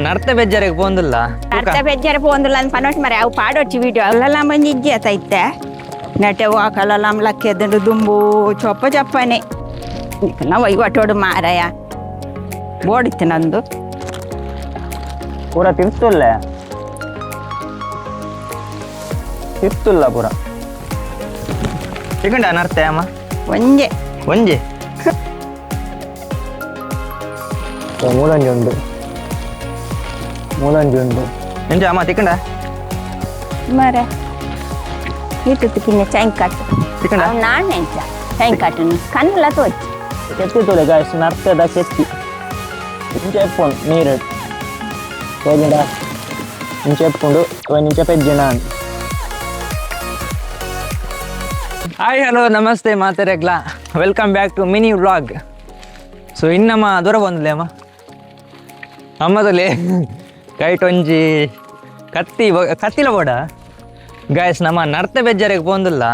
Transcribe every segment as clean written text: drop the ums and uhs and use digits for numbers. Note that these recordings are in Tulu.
ನರ್ತೆ ಬೆಜ್ಜಾರಿಗೆ ಪೋಂದಿಲ್ಲ. ನರ್ತೆ ಬೆಜ್ಜಾರೆ ಪೋಂದಿಲ್ಲ ಅಂತ ಪನೋಟ್ ಮರೆ ಅವು ಪಾಡೊಚ್ಚಿ ವಿಡಿಯೋ ಅಲ್ಲೆಲ್ಲ ಮಂಜಿ ಇಜ್ಜಿ ಐತೆ ನೆಟೆ ವಾಕಲ್ಲ ಲಕ್ಕೆದ್ದುಂಡು ದುಂಬು ಚೊಪ್ಪ ಚೊಪ್ಪನೆ ನಾವು ಒಟ್ಟೋಡು ಮಾರಾಯ ಬೋಡಿತ್ತು ನಂದು. ಪೂರ ತಿರ್ತುಲ್ಲ, ತಿರ್ತುಲ್ಲ ಪೂರ. ಚಿಕಂಡ ನರ್ತೆ ಅಮ್ಮ? ಒಂಜೆ. ಒಂಜಿ ಮೂಲಂಜಿ ಉಂಡು, ಮೂಲಂಜಿ ಉಂಡು. ಎಂಚ ಅಮ್ಮ, ತಿಕ್ಕಂಡ? ಮಾರ ಇಟ್ಟು ಕಿನ್ನೆ ಚೈಂಕಾಟು. ತಿಕ್ಕಂಡ? ಅವು ನಾನ್ ಎಂಚ ಚೈಂಕಾಟು ಕಣ್ಣುಲ ತೋಚಿ. ಕೆತ್ತಿ ತೋಲೆ ಗಾಯ್ಸ್, ನರ್ತದ ಕೆತ್ತಿ. ಇಂಚ ಎಪ್ಪುಂಡು ನೀರು ತೋಜಿಂಡ? ಇಂಚ ಎಪ್ಪುಂಡು, ಇಂಚ ಪೆಜ್ಜಿ ನಾನು. ಹಾಯ್, ಹಲೋ, ನಮಸ್ತೆ ಮಾತೆರೆಗ್ಲ. Welcome back to mini vlog. So ಇನ್ನಮ್ಮ ದೂರ ಬಂದ್ಲೆ ಅಮ್ಮ. ಅಮ್ಮದಲ್ಲಿ ಕೈಟ್ ಒಂಜಿ ಕತ್ತಿ ಕತ್ತಿಲ ಬೋಡ ಗಾಯಸ್. ನಮ್ಮ ನರ್ತೆ ಬೆಜ್ಜಾರಿಗೆ ಪೋಂದಿಲ್ಲ.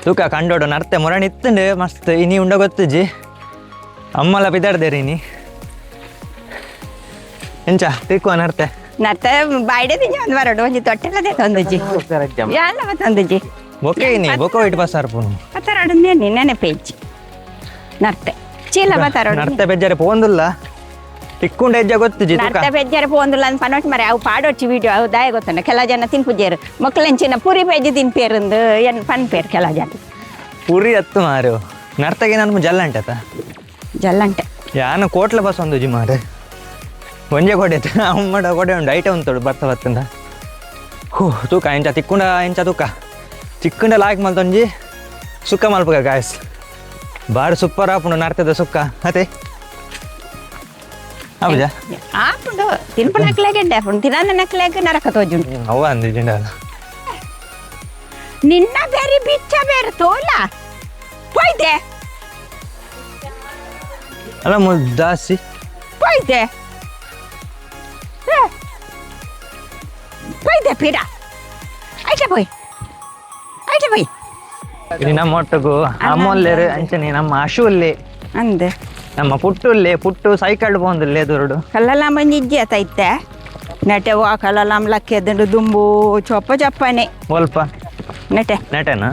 ತೂಕ ಕಂಡೋಡು ನರ್ತೆ ಮೊರಣಿ ಇತ್ತಂಡು ಮಸ್ತ್. ಇನಿ ಉಂಡ ಗೊತ್ತುಜಿ. ಅಮ್ಮಲ ಪಿದಾಡ್ದೇರಿ ಇನಿ. ಎಂಚ ತಿಕ್ಕುವ ನರ್ತೆ? ನರ್ತೆ ಬಾಯ್ಡೆ ತಿಂಜ ಒಂದು ಬರೋಡು ಒಂಜಿ ತೊಟ್ಟೆಲ್ಲದೆ ತಂದುಜಿ ಯಾಲ ತಂದುಜಿ. ಬೊಕ್ಕೆ ಇನಿ ಬೊಕ್ಕ ಇಟ್ಟು ಬಸ್ ಅರ್ಪುನು. ಬತ್ತರೋಡು ನೆನಪೇಜಿ ನರ್ತೆ ಚೀಲ ಬತ್ತರೋಡು. ನರ್ತೆ ಬೆಜ್ಜಾರೆ ಪೋಂದಿಲ್ಲ, ತಿಕ್ಕುಂಡ ಹೆಜ್ಜೆ ಗೊತ್ತುಜಿ ತೂಕ. ನರ್ತೆ ಬೆಜ್ಜಾರೆ ಪೋಂದುಲ್ಲ ಅಂತ ಪನೋಟ್ ಮರೆ ಅವು ಪಾಡೊಚ್ಚಿ ವಿಡಿಯೋ. ಅವು ದಾಯ ಗೊತ್ತಂಡ ಕೆಲ ಜನ ತಿನ್ಪುಜೇರು ಮಕ್ಕಳೆಂಚಿನ ಪುರಿ ಪೆಜ್ಜಿ ತಿನ್ಪೇರಂದು ಏನ್ ಪನ್ಪೇರು ಕೆಲ ಜನ. ಪುರಿ ಹತ್ತು ಮಾರು. ನರ್ತಗೆ ನಾನು ಜಲ್ಲ ಅಂಟತ. ಜಲ್ಲಂಟೆ. ಯಾನ ಕೋಟ್ಲ ಬಸ್ ಒಂದು ಜಿ ಮಾರೆ. ಒಂಜೆ ಕೊಡೆ ಅಮ್ಮಡ ಕೊಡೆ ಉಂಡು ಐಟಮ್ ಉಂಟು ಬರ್ತ ಬತ್ತಂದ. ಹೂ, ತೂಕ ಎಂಚ ತಿಕ್ಕುಂಡ, ಎಂಚ ತೂಕ ಚಿಕ್ಕುಂಡ ಲಾಯ್ಕ್ ಮಲ್ತೊಂಜಿ ಸುಕ್ಕ ಮಲ್ಪುಗ ಗಾಯಸ್. ಬಾರಿ ಸೂಪರ್ ಆಪುಂಡು ನರ್ತದ ಸುಕ್ಕ ಅತೆ ಹೌದಾ? ಆಪುಂಡು, ತಿನ್ಪು ನಕ್ಲೆಗ್ ಎಡ್ಡೆ ಆಪುಂಡು, ತಿನ್ನಂದ ನಕ್ಲೆಗ್ ನರಕ ತೋಜುಂಡು. ಅವ್ವ ಅಂದಿಜಿಂಡ. ನಿನ್ನ ಬೇರೆ ಬಿಚ್ಚ ಬೇರೆ ತೋಲ ಪೋಯ್ದೆ. ಅಲ್ಲ ಮುಲ್ ಜಾಸ್ತಿ. ಪೋಯ್ದೆ ಹೇ. ಪೋಯ್ದೆ ಪೀಡ ಐಟೆ ಪೋಯ್, ಐಟೆ ಪೋಯ್. ಇಲ್ಲಿ ನಮ್ಮ ಒಟ್ಟುಗು ಅಮ್ಮೊಲ್ಲೇರು, ಅಂಚನೆ ನಮ್ಮ ಅಶುಲ್ಲೆ. ಅಂದೆ. ನಮ್ಮ ಪುಟ್ಟುಲ್ಲೆ, ಪುಟ್ಟು ಸೈಕಲ್ ಪೋಂದುಲ್ಲೆ ದೂರಡು. ಕಲ್ಲಲ್ಲ ಮಂಜಿ ಇಜ್ಜಿ ಐತೆ ನೆಟೆ ವಾ ಕಲ್ಲಲ್ಲ ಲಕ್ಕೆದ್ದುಂಡು ದುಂಬು ಚೊಪ್ಪ ಚೊಪ್ಪನೆ. ಒಲ್ಪ? ನೆಟೆ. ನೆಟೆನಾ?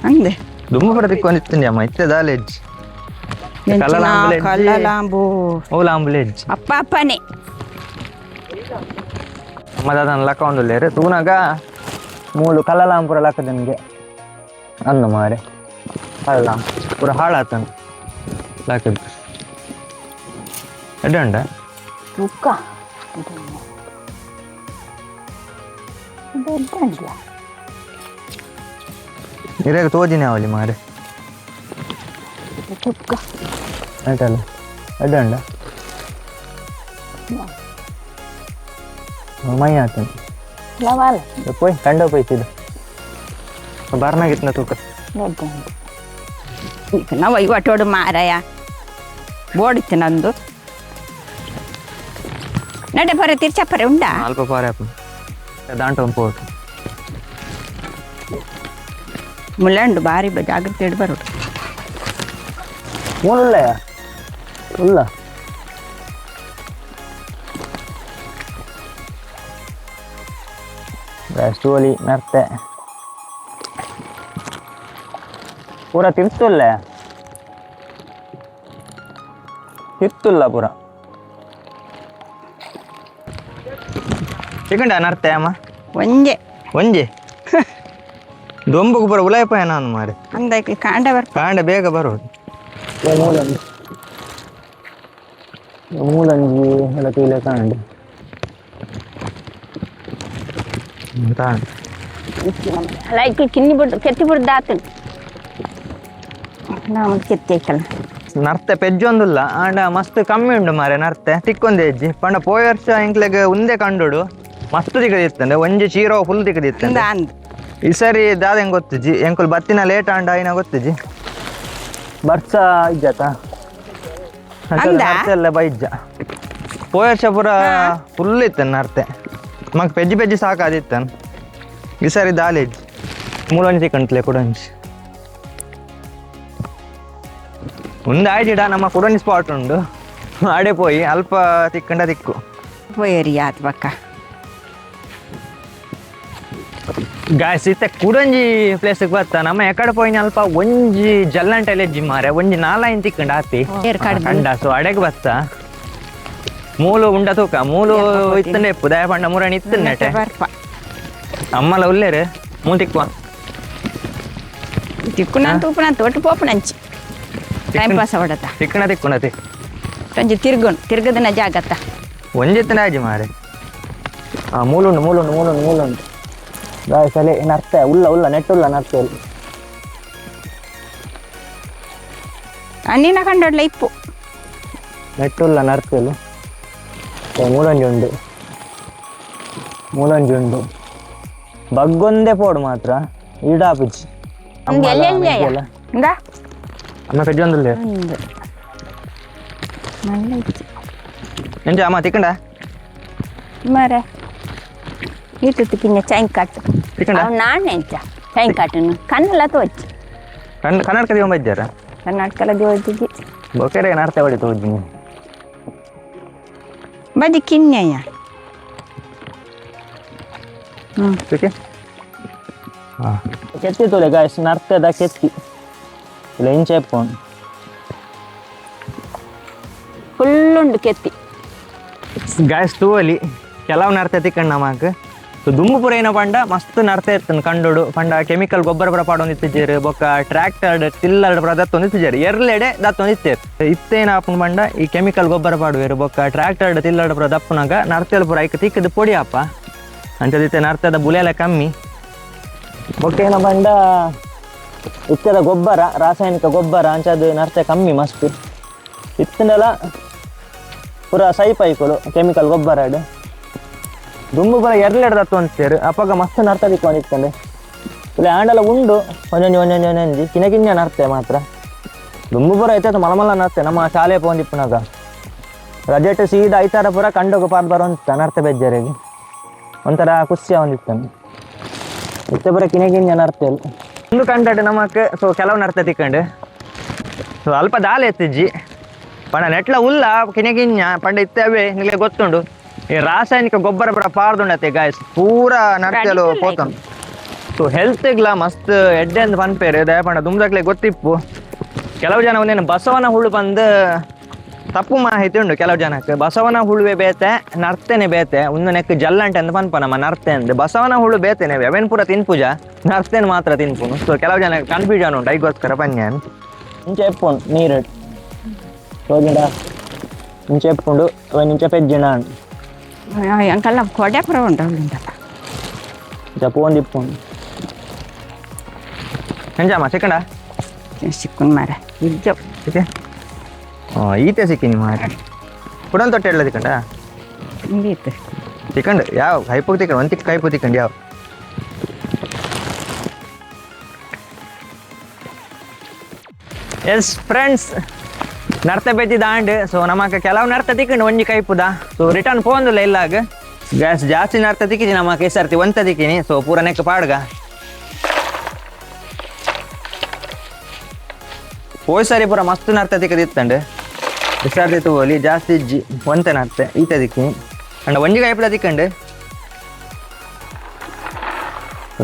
ಅಂದೆ. ದುಂಬು ಪಡ ತಿಕ್ಕೊಂದಿತ್ತು ಅಮ್ಮ, ಇತ್ತೆ ದಾಲೆಜ್ಜಿ. ಕಲ್ಲಲಾಂಬು. ಓಲ ಆಂಬುಲೆಜ್. ಅಪ್ಪ ಅಪ್ಪನೆ. ಅಮ್ಮ ದಾದನ ಲಕ್ಕ ಒಂದುಲ್ಲೇರು ತೂನಾಗ ಮೂಲು ಕಲ್ಲಲಾಂಪುರ ಲಕ್ಕದನಿಗೆ ಅಂದು ಮಾರೆ. ಕಲ್ಲ ಪೂರ ಹಾಳಾತನು ಲಕ್ಕದ್ದು ಎಡ್ಡೆ ಉಂಡ. ತುಕ್ಕ ಇರಾಗ ತೋಜಿನ ಅವಲಿ ಮಾರೆ. ತುಕ್ಕ. ಆಯ್ತಲ್ಲ, ಎಡ್ಡೆ ಉಂಡ ಮೈ ಆತನು. ಲವಾಲ. ಪೋಯ್ ಕಂಡ ಪೋಯ್ತಿದ್ದು ಬಾರ್ನಾಗಿತ್ತು ತೂಕ. ನಾವು ಒಟ್ಟೋಡು ಮಾರಾಯ ಬೋಡಿತ್ತು ನಂದು. ನಡೆ ಪರ ತಿರ್ಚಪ್ಪರೆ ಉಂಡಾ? ಅಲ್ಪ ಪಾರೆ ದಾಂಟು ಪೋಟು. ಮುಳ್ಳಂಡು ಬಾರಿ ಜಾಗ್ರತೆ ಇಡಬಾರದು. ಮೂಲುಳ್ಳೆಯ ಉಲ್ಲ. ಸ್ಟೋಲಿ ನರ್ತೆ ಪೂರ ತಿರ್ತುಲ್ಲ, ತಿರ್ತುಲ್ಲ ಪೂರ. ಚಿಕಂಡ ನರ್ತೆ ಅಮ್ಮ? ಒಂಜೆ. ಒಂಜಿ ದೊಂಬುಗ್ ಪೂರ ಉಲಾಯಪ ನಾನು ಮಾರೆ. ಅಂದಾಕಿ ಕಾಂಡ ಬರ್ಪ. ಕಾಂಡ ಬೇಗ ಬರೋದು. ಮೂಲಂಜಿ, ಮೂಲಂಜಿ ಎಲ್ಲ ತೂಲೆ ಕಾಂಡು. ತಾಂಡ್. ಲೈಕ್ ಕಿನ್ನಿ ಬಿಡ್ದು ಕೆತ್ತಿ ಬಿಡ್ದು ಆತು, ನಾವು ಕೆತ್ತಿ ಐಕಲ್ಲ. ನರ್ತೆ ಪೆಜ್ಜೊಂದುಲ್ಲ ಆಂಡ ಮಸ್ತ್ ಕಮ್ಮಿ ಉಂಡು ಮಾರೆ. ನರ್ತೆ ತಿಕ್ಕೊಂದೆ ಹೆಜ್ಜಿ ಪಂಡ ಪೋಯ ವರ್ಷ ಎಂಕ್ಲೆಗ್ ಉಂದೆ ಕಂಡುಡು ಮಸ್ತ್ ತಿಕ್ಕದಿತ್ತಂಡೆ. ಒಂಜಿ ಚೀರೋ ಫುಲ್ ತಿಕ್ಕದಿತ್ತಂಡೆ. ಅಂದ ಅಂದ್. ಈ ಸರಿ ದಾದ ಹೆಂಗ್ ಗೊತ್ತುಜಿ. ಎಂಕುಲ್ ಬತ್ತಿನ ಲೇಟ್ ಆಂಡ ಆಯ್ನ ಗೊತ್ತುಜಿ. ಬರ್ಸ ಇಜ್ಜಾತ. ಅಂದ? ನರ್ತೆ ಎಲ್ಲ ಬೈಜ್ಜ. ಪೋಯ ವರ್ಷ ಪೂರ ಫುಲ್ ಇತ್ತನ್ ನರ್ತೆ. ಮಗ್ ಪೆಜ್ಜಿ ಪೆಜ್ಜಿ ಸಾಕಾದಿತ್ತನ್. ಈ ಸರಿ ದಾಲೆ ಇಜ್ಜಿ. ಮೂಲೊಂಜಿ ತಿಕ್ಕಂತ್ಲೆ ಕುಡೊಂಜಿ ಒಂದು ಆಯ್ಜಿಡ. ನಮ್ಮ ಕುಡೊಂಜಿ ಸ್ಪಾಟ್ ಉಂಡು, ಆಡೆ ಪೋಯಿ ಅಲ್ಪ ತಿಕ್ಕಂಡ ತಿಕ್ಕು. ಪೋಯರಿ ಆತ್ ಬಕ್ಕ. ಗಾಯ್ಸ್ ಇತ್ತೆ ಕುಡೊಂಜಿ ಪ್ಲೇಸ್ ಬತ್ತ ನಮ್ಮ ಎಕಡೆ ಪೋಯಿನ ಅಲ್ಪ ಒಂಜಿ ಜಲ್ಲಂಟಲೆ ಜಿಮ್ಮಾರೆ ಒಂಜಿ ನಾಲಾಯಿನ್ ತಿಕ್ಕಂಡ ಆತಿ ಕಂಡ. ಸೊ ಅಡೆಗ್ ಬತ್ತ ಮೂಲು ಉಂಡ ತೂಕ ಮೂಲು ಇತ್ತಂಡೆ ಇಪ್ಪು ದಯ ಪಂಡ ಮುರಣಿ ಇತ್ತಂಡೆ ಅಮ್ಮಲ ಉಲ್ಲೇರು ಮೂಲು ತಿಕ್ಕುವ ತಿಕ್ಕುನ ತೂಪುನ ತೋಟ ಪೋಪುನಂಚಿ ಟೈಮ್ ಪಾಸ್ ಅವಡತ ತಿಕ್ಕಣ ತಿಕ್ಕುಣತಿ ಒಂಜಿ ತಿರ್ಗುಣ್ ತಿರ್ಗದನ ಜಾಗತ್ತ ಒಂಜಿತ್ತನ ಆಜಿ ಮಾರೆ. ಹಾಂ ಮೂಲುಂಡು ಮೂಲುಂಡು ಮೂಲುಂಡು ಮೂಲುಂಡು ಗಾಯ್ಸ್ ಅಲೆ ನರ್ತೆ ಉಲ್ಲ ಉಲ್ಲ ನೆಟ್ಟುಲ್ಲ ನರ್ತೆ ಅನ್ನಿನ ಕಂಡೋಡ್ಲ ಇಪ್ಪು ನೆಟ್ಟುಲ್ಲ ನರ್ತೆಲು ಮೂಲಂಜಿ ಉಂಡು ಮೂಲಂಜಿ ಉಂಡು ಬಗ್ಗೊಂದೇ ಪೋಡು ಮಾತ್ರ ಈಡಾಪಿಜಿ. ಇಂದ ಅಮ್ಮ ಪೆಜ್ಜೊಂದುಲ್ಲೆ ಎಂಚ ಅಮ್ಮ ತಿಕ್ಕಂಡ ಮಾರೆ ಈತು ತಿಕ್ಕಿನ ಚೈನ್ ಕಟ್ಟು ತಿಕ್ಕಂಡ ನಾನು ಎಂಚ ಚೈನ್ ಕಟ್ಟನು ಕಣ್ಣೆಲ್ಲ ತೋಚಿ ಕಣ್ಣು ಕರ್ನಾಟಕ ದಿವ ಬಜ್ಜಾರ ಕರ್ನಾಟಕದ ದೇವತಿಗೆ ಬೊಕೆರೆ ನರ್ತೆ ಹೊಡಿ ತೋಜಿನಿ ಬದಿ ಕಿನ್ನೆಯ. ಓಕೆ ಹಾಂ ಕೆತ್ತಿ ತೋಲೆ ಗಾಯ್ಸ್ ನರ್ತೆದ ಕೆತ್ತಿ ಇಲ್ಲ ಇಂಚ ಇಪ್ಪುಂಡು ಫುಲ್ ಉಂಡು ಕೆತ್ತಿ. ಗಾಯ್ಸ್ ತೂವಲಿ ಕೆಲವು ನರ್ತೆ ತಿಕ್ಕಂಡು ನಮಕ್. ಸೊ ದುಂಬು ಪೂರ ಏನ ಪಂಡ ಮಸ್ತ್ ನರ್ತೆ ಇರ್ತದೆ ಕಂಡೋಡು ಪಂಡ ಕೆಮಿಕಲ್ ಗೊಬ್ಬರ ಪೂರ ಪಾಡೊಂದಿತ್ತಿಜೆರ್ ಬೊಕ್ಕ ಟ್ರ್ಯಾಕ್ಟರ್ ಟಿಲ್ಲರ್ ಪೂರ ದತ್ತೊಂದಿತ್ತಿಜೆರ್ ಎರ್ಲೆಡೆ ದತ್ತೊಂದಿತ್ತೇರ್ ಇತ್ತೇನ ಆಪುಂಡು ಪಂಡ ಈ ಕೆಮಿಕಲ್ ಗೊಬ್ಬರ ಪಾಡುವೆರು ಬೊಕ್ಕ ಟ್ರ್ಯಾಕ್ಟರ್ ಟಿಲ್ಲರ್ ಪೂರ ದಪ್ಪುನಾಗ ನರ್ತೆಲ್ ಪೂರ ಐಕ್ ತಿಕ್ಕದು ಪೊಡಿ ಆಪ ಅಂಚದಿತ್ತೆ ನರ್ತದ ಬುಲೆಲ ಕಮ್ಮಿ. ಬೊಕ್ಕ ಏನ ಪಂಡ ಇತ್ತದ ಗೊಬ್ಬರ ರಾಸಾಯನಿಕ ಗೊಬ್ಬರ ಅಂಚದು ನರ್ತೆ ಕಮ್ಮಿ ಮಸ್ತ್ ಇತ್ತಂಡಲ ಪೂರ ಸೈಪ್ ಐಕೊಲು ಕೆಮಿಕಲ್ ಗೊಬ್ಬರ ಇಡು ದುಂಬು ಪೂರ ಎರ್ಲೆಡ್ ದತ್ತು ಅಂತೀರು ಅಪ್ಪಗ ಮಸ್ತ್ ನರ್ತ ತಿಕ್ಕೊಂಡಿತ್ತಂಡೆ ಇಲ್ಲ ಆಂಡಲ ಉಂಡು ಒಂಜೊಂಜಿ ಒಂಜೊಂಜಿ ಒಂಜೊಂಜಿ ಕಿನ ಕಿನ್ನ ನರ್ತೆ ಮಾತ್ರ ದುಂಬು ಪೂರ ಐತೆ ಮಲಮಲ್ಲ ನರ್ತೆ ನಮ್ಮ ಶಾಲೆ ಪೋಂದಿಪ್ಪುನಾಗ ರಜೆಟ್ ಸೀದಾ ಐತಾರ ಪೂರ ಕಂಡೋಗ ಪಾರ್ ಬರೋಂತ ನರ್ತೆ ಬೆಜ್ಜರಿಗೆ ಒಂಥರ ಖುಷಿ ಒಂದಿತ್ತಂಡೆ ಇತ್ತೆ ಪೂರ ಕಿನ ಕಿನ್ನ ನರ್ತೆ ಒಂದು ಕಂಡಡ್ ನಮಕ್. ಸೊ ಕೆಲವು ನರ್ತೆ ತಿಕ್ಕಂಡು ಸೊ ಅಲ್ಪ ದಾಲ ಎತ್ತಿಜ್ಜಿ ಪಂಡ ನೆಟ್ಲ ಉಲ್ಲ ಕಿನ ಕಿನ್ನ ಪಂಡ ಇತ್ತೆ ಅವೇ ನಿಮಗೆ ಗೊತ್ತುಂಡು ಈ ರಾಸಾಯನಿಕ ಗೊಬ್ಬರ ಪೂರ ಪಾರ್ದುಂಡತೆ ಗಾಯ್ಸ್ ಪೂರ ನರ್ತೆಲು ಪೋತಂ. ಸೊ ಹೆಲ್ತ್ಗ್ಲ ಮಸ್ತ್ ಎಡ್ಡೆ ಅಂದ್ ಪನ್ಪೇರು ದಯಪಂಡ ದುಂಬದಕ್ಲೆ ಗೊತ್ತಿಪ್ಪು. ಕೆಲವು ಜನ ಒಂದೇನು ಬಸವನ ಹುಳು ಬಂದು ತಪ್ಪು ಮಾಹಿತಿ ಉಂಡು ಕೆಲವು ಜನಕ್ಕೆ ಬಸವನ ಹುಳುವೆ ಬೇತೆ ನರ್ತೇನೆ ಬೇತೆ ಒಂದು ನೆಕ್ ಜಲ್ಲಂಟೆ ಅಂದ್ ಪನ್ಪ ನಮ್ಮ ನರ್ತೆ ಅಂದ್ ಬಸವನ ಹುಳು ಬೇತೆನೆ ಅವೇನು ಪೂರ ತಿನ್ಪುಜ ನರ್ತೇನೆ ಮಾತ್ರ ತಿನ್ಪುನು. ಸೊ ಕೆಲವು ಜನ ಕನ್ಫ್ಯೂಷನ್ ಉಂಟು ಐಗೋಸ್ಕರ ಪನ್ಯಾನ್ ಇಂಚ ಇಪ್ಪುಂಡು ನೀರು ತೋಜಿಂಡ ಇಂಚ ಇಪ್ಪುಂಡು ಅವೆನ್ ಇಂಚ ಪೆಜ್ಜಿಣ ಅಂಕಲ್ಲ ಕೊಡೆ ಪುರ ಉಂಟು ಉಂಟಪ್ಪ ಇಂಚ ಪೋಂದಿಪ್ಪುಂಡು ಎಂಜಮ್ಮ ಸಿಕ್ಕಂಡ ಸಿಕ್ಕುನ್ ಮಾರ ಇಜ್ಜ ಓಕೆ ಈತೆ ಸಿಕ್ಕಿನಿ ಮಾರ ಪುಡನ್ ತೊಟ್ಟೆ ಎಲ್ಲ ತಿಕ್ಕಂಡ ಇಂದಿತ್ತು ತಿಕ್ಕಂಡು ಯಾವ ಕೈಪು ತಿಕ್ಕಂಡು ಒಂದು ತಿಕ್ಕ ಕೈಪು ತಿಕ್ಕಂಡು ಯಾವ ಎಸ್ ಫ್ರೆಂಡ್ಸ್ ನರ್ತೆ ಬೆಜ್ಜಿ ದಾಂಡ್. ಸೊ ನಮಕ ಕೆಲವು ನರ್ತೆ ತಿಕ್ಕಂಡು ಒಂಜಿ ಕೈಪುದ. ಸೊ ರಿಟರ್ನ್ ಪೋಂದುಲ್ಲ ಇಲ್ಲಾಗ ಗ್ಯಾಸ್ ಜಾಸ್ತಿ ನರ್ತೆ ತಿಕ್ಕಿಜಿ ನಮಕ ಈ ಸರ್ತಿ ಒಂತ ತಿಕ್ಕಿನಿ. ಸೊ ಪೂರ ನೆಕ್ ಪಾಡ್ಗ ಹೋಯ್ ಸಾರಿ ಪೂರ ಮಸ್ತ್ ನರ್ತೆ ತಿಕ್ಕದಿತ್ತಂಡು ಈ ಸರ್ತಿ ತಗೋಲಿ ಜಾಸ್ತಿ ಇಜ್ಜಿ ಒಂತೆ ನರ್ತೆ ಈತೆ ತಿಕ್ಕಿನಿ ಅಂಡ ಒಂಜಿ ಕೈಪುದ ತಿಕ್ಕಂಡು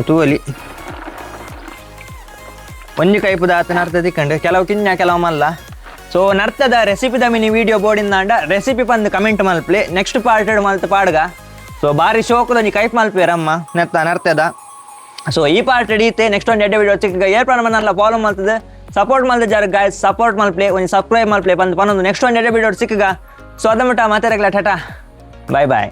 ತೂವಲಿ ಒಂಜಿ ಕೈಪುದ ಆತ ನರ್ತೆ ತಿಕ್ಕಂಡು ಕೆಲವು ಕಿನ್ನ ಕೆಲವು ಮಲ್ಲ. ಸೊ ನರ್ತದ ರೆಸಿಪಿದ ಮಿನಿ ವಿಡಿಯೋ ಬೋರ್ಡಿಂದ ಅಂಡ ರೆಸಿಪಿ ಪಂದು ಕಮೆಂಟ್ ಮಲ್ಪ್ಲೆ ನೆಕ್ಸ್ಟ್ ಪಾರ್ಟ್ ಮಲ್ತ ಪಾಡ್ಗ. ಸೊ ಬಾರಿ ಶೋಕದ ಒಂಜಿ ಕೈಪ್ ಮಲ್ಪೇರಮ್ಮ ನೆತ್ತ ನರ್ತದ. ಸೊ ಈ ಪಾರ್ಟ್ ಹಿಡಿಯುತ್ತೆ ನೆಕ್ಸ್ಟ್ ಒಂದು ಎಡ್ಡೆ ವಿಡಿಯೋ ಚಿಕ್ಕ ಏರ್ಪಾಡ ಮನ್ನಲ್ಲ ಫಾಲೋ ಮಲ್ತದೆ ಸಪೋರ್ಟ್ ಮಲ್ತ jar guys support ಮಲ್ಪ್ಲೆ ಒಂಜಿ ಸಬ್ಸ್ಕ್ರೈಬ್ ಮಲ್ಪ್ಲೆ ಬಂದು ಪನ್ನೊಂದು ನೆಕ್ಸ್ಟ್ ಒಂದು ಎಡ್ಡೆ ವಿಡಿಯೋ ಸಿಕ್ಕಗ. ಸೊ ಅದ ಮಟ್ಟ ಮಾತಾಡಕ್ಲ ಟಾಟಾ ಬಾಯ್ ಬಾಯ್.